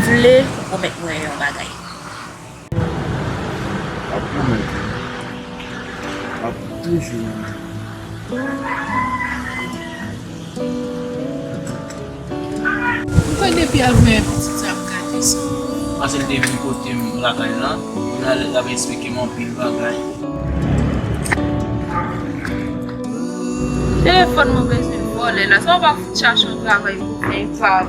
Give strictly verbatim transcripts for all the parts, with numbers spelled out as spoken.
vle ou pwomèt mwen yon bagay. M ap pwomèt ou. M ap toujou renmen ou. M kwè depi al wè pitit sa ap gade sa. Paske l te vin kote m lakay la, kounye a l ap eksplike m anpil bagay. Telefòn mwen bezwen vòlè la. Sa w pa fout chache yon travay pou fè, epav.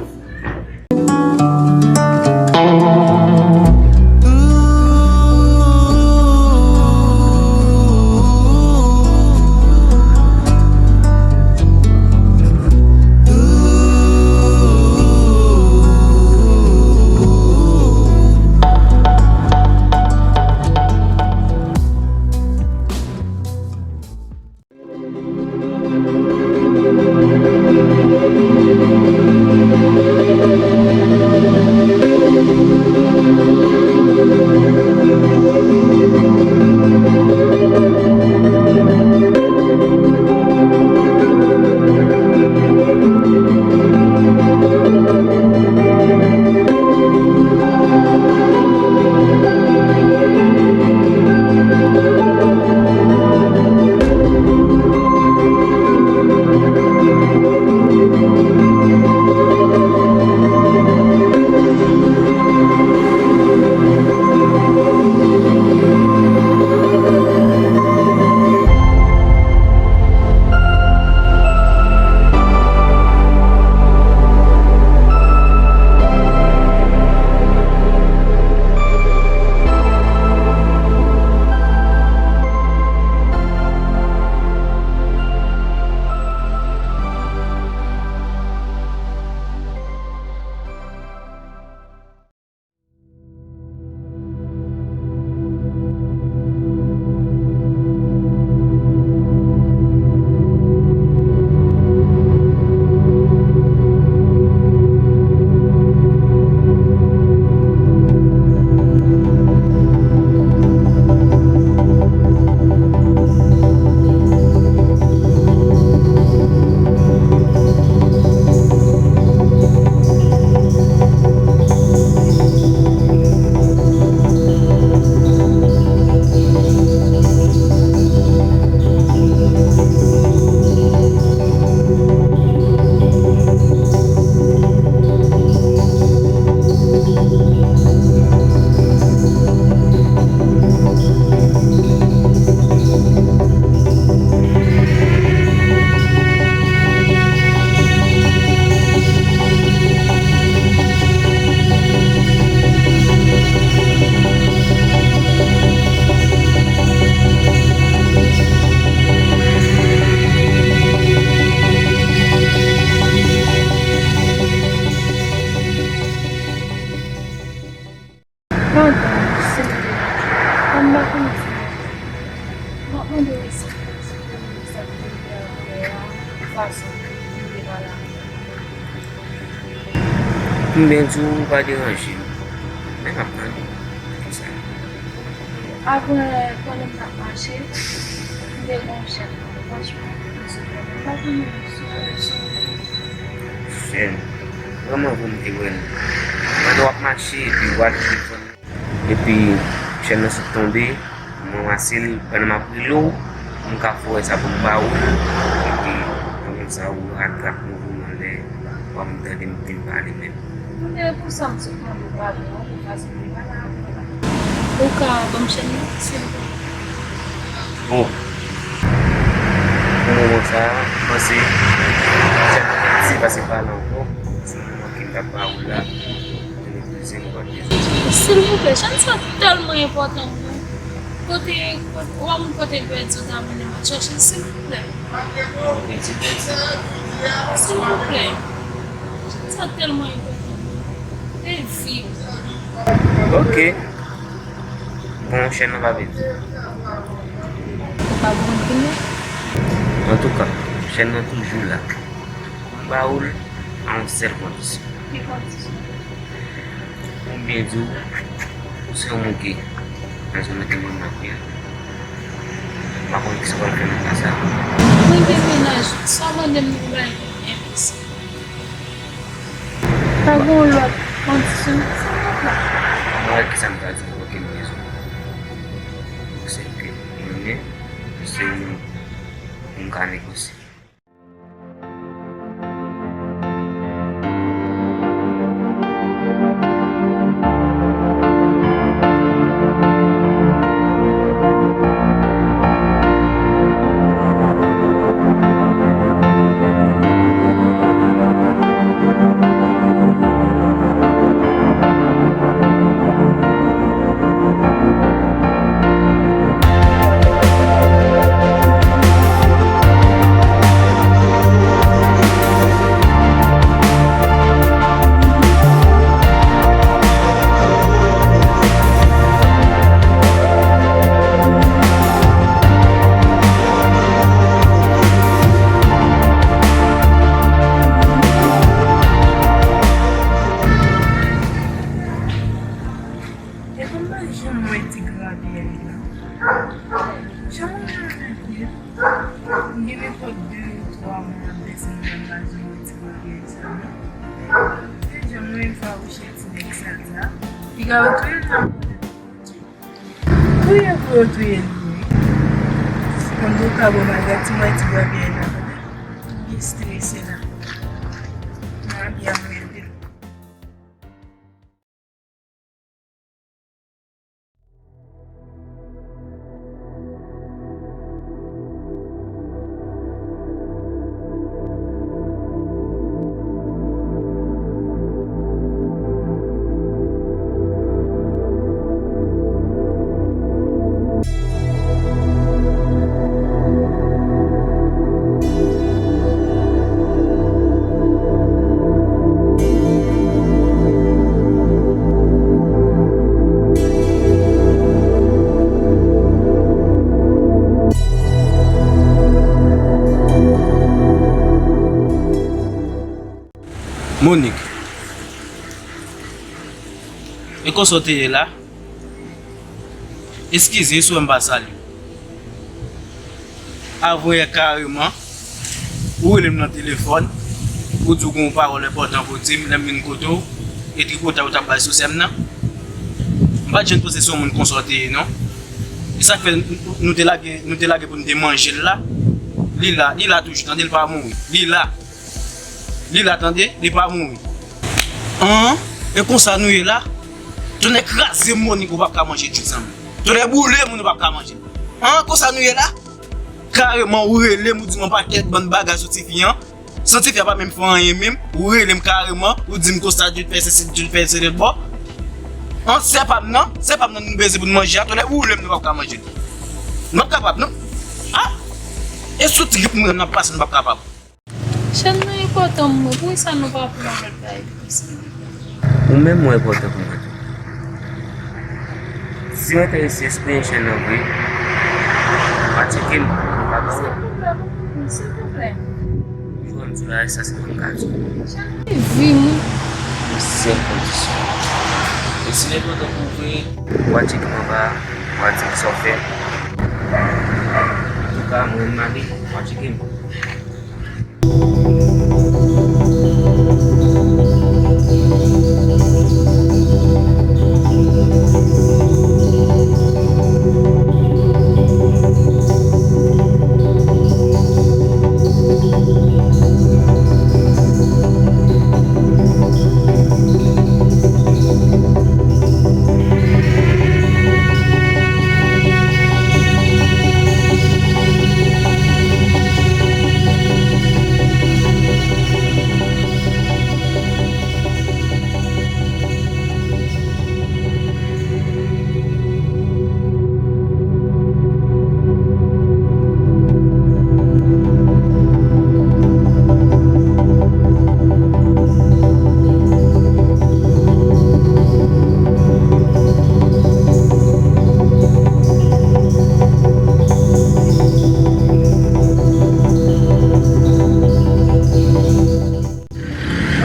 Pandan, silvouplè, kòm m pa konnen sa m ap fè, m ap mande w eksplize m sa k te rive avè a, fason m te pale avè w. M byen di w pa deranje m, men m ap tande w. Konsa. Apre, pandan m t ap mache, m te gen yon chèn. Franchman, m pa konnen sou, sou. Chèn. Vrèman vre m te wè l. Pandan w ap mache, epi w al kite zòn nan. Epi, chèn nan sot tonbe, m ranmase l. Pandan m ap rele w, pou m ka fè w wè sa pou m ba ou l. Epi, konsa ou atrap mouvman lè w ap tande m vin pale menm. Ebyen, pou sa m sot mande w padon an, pou fason m te pale avè w la. Ou ka ban m chèn nan, silvouplè? Bon. Pou moman sa a, m panse chèn nan pi piti pase pale ankò. Se moman ke m t ap ba ou la, m te refize, m pa t bezwen. Silvouplè, chèn sa tèlman enpòtan pou mwen. Kote, kote, ou pa konn kote l pèdi, ou ta mennen m al chèche l, silvouplè. Silvouplè. Sa tèlman enpòtan. E vi. Ok. Bon, chèn nan pa pèdi. Ou pa konn ki non? Antouka, chèn nan toujou la. M ba ou l a yon sèl kondisyon. Ki kondisyon? Pou m byen di w, ou se yon moun ki nan zòn nan gen moun nan pye. M pa konn kisa w pral fè nan ka sa. Mwen gen mennaj, sa w mande m nan yon bagay ki enposib. Pa gen yon lòt kondisyon. Gad kisa m ta di pou okenn rezon. Sèl ke m renmen, se ou menm pou m ka negosye. E pou m pa janm wè ti gravyè li la. Jan mwen wè l, m gen nenpòt de, twa mwa m ap desann nan lajè wè ti gravyè sa non. Se jan mwen efawouche ti nèg sa la. Piga yo touye l nan pwòt. Touye pou yo touye l wi. Konn nou ka bon bagay ti mwen ti gravyè la. Li strese la. Mwen byen mwen ede l. Monique. E konsa w te ye la? Eskize si w wè m pa salye w. Avan yè kareman, ou rele m nan telefòn, ou di w gen yon pawòl enpòtan pou w di m, lè m vin kote w, e tripotay ou t ap bay sou sè m nan. M pa t janm panse se yon moun konsa w te ye, non. E sa k fè n-, nou te lage, nou te lage pou n te manje l la. Li la, li la toujou, tande, l pa mouri. Li la. Li la, tande, li pa mouri. An, e konsa nou ye la? Tonnè kraze m, Monique, ou p ap ka manje tchout zanmi. Tonnè boule moun, ou p ap ka manje. An, konsa nou ye la? Kareman, ou rele m, ou di m yon pakèt bann bagay sou tifi an. San tifi a pa menm fè anyen menm, ou rele m kareman, ou di m konsa, tchout fè sesi, tchout fè sesi bò. An, se pa m nan, se pa m nan nou bezwen pou n manje a, tonnè boule m, nou p ap ka manje. Nou p ap kapab, non. A! E sou trip mwen n ap pase, nou p ap kapab. Chan nan enpòtan pou mwen, poukisa nou pa pran lòt bagay pou sa? Ou menm ou enpòtan pou mwen tou. Si mwen te resi espere chan nan vre, pa tcheke m, mwen pa bezwen. Silvouplè, silvouplè. Ou jwenn m sou la, sa se pou m ka di w. Chan nan vi m. Yon sèl kondisyon. E si l enpòtan pou w vre, ou pa tcheke m anba, ou pa di m sa w fè. Antouka, mwen m ale, ou pa tcheke m.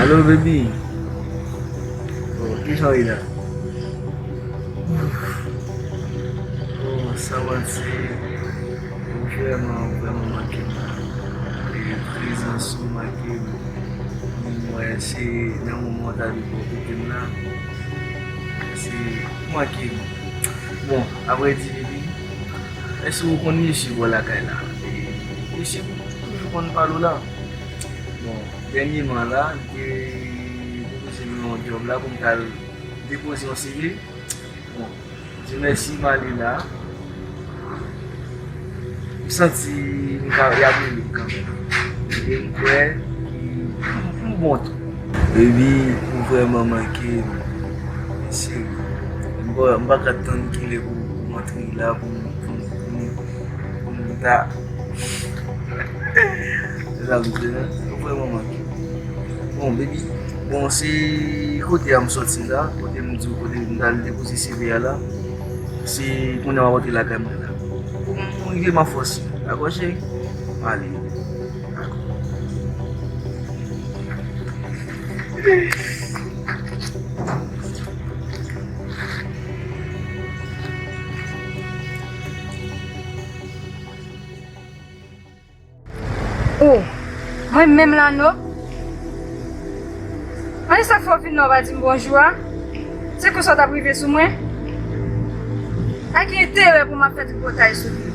Alo, baby. Oh, kijan w ye la? Oh, sa w ap di? Ou vrèman, vrèman manke m. E prezans ou manke m. Mwen, se nan moman w ta dwe bò kote m la. Se Manke m. Bon, apre di, Bibi, èske ou konn mesye bò lakay la? E, mesye toujou konn pale w la. Bon, dènyeman la, li te pwopoze m yon djòb la pou m t al depoze yon C V. Bon, Dye mèsi, m ale la. M santi m ka, y ap rele m kanmenm. E m kwè ki pou, pou bon tou. Baby, ou vrèman manke m. Mèsi. M pa, m pa ka tann kilè pou, pou m antre la, pou m, pou m, pou m, pou m ta. Se sa m di, non? Ou vrèman manke m. Bon, baby, bon, se kote a m sòti la, kote m di w, kote m t al depoze C V a la. Se kounye a m ap antre lakay mwen la. Pou m rive m ap fòse. Dakò, cheri? M ale. Dakò. Oh, mwen menm la, non? Ann, sa k fè w vin la, w pa di m bonjou a? Se konsa w t ap rive sou mwen? Ak enterè pou m ap fè tripotay sou li.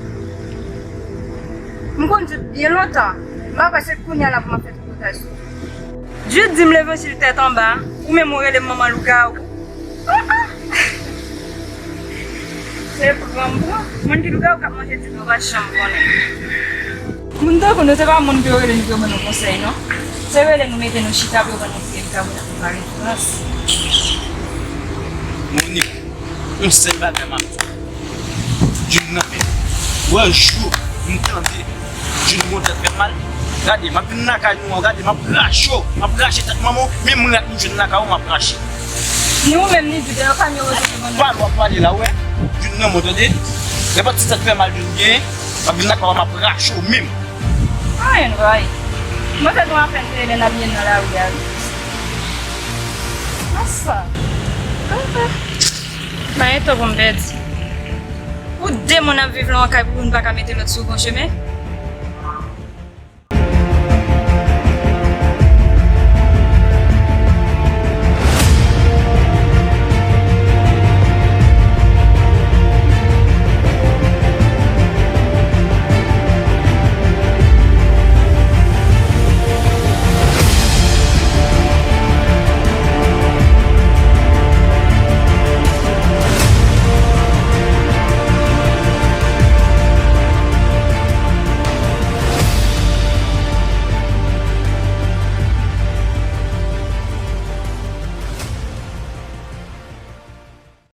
M konn Jude byen lontan. M pa kwè se kounye a la pou m ap fè tripotay sou li. Jude di m levanjil tèt anba, ou menm ou rele m manman lougawou. Se pran m pran. Moun ki lougawou k ap manje Jude, ou pa janm konnen. Moun tankou nou, se pa moun pou yo rele nou pou yo ban nou konsèy, non. Se rele nou, mete nou chita pou yo ban nou pye, pou yo ban nou referans. Monique, yon sèl bagay m ap di w. Jude nan men. Wè jou m tande Jude gon tèt fè mal. Gade, m ap vin lakay nou an, gade, m ap rache w, m ap rache tèt manman w, menm rad m jwenn lakay ou, m ap rache. Ni ou menm, ni Jude, yo pa mye rezon pou nou. Pale w ap pale la, ou wè. Jude nan men w, tande. Nenpòt ti tèt fè mal Jude genyen, m ap vin lakay ou, m ap rache w menm. Anyen, vay. Mwen fèt yon afè m te rele n ap ye nan lari a, wi. Ansa. Pa gen tan pou m pèdi. Pou de moun ap viv lan yon kay pou youn pa ka mete lòt sou bon chemen.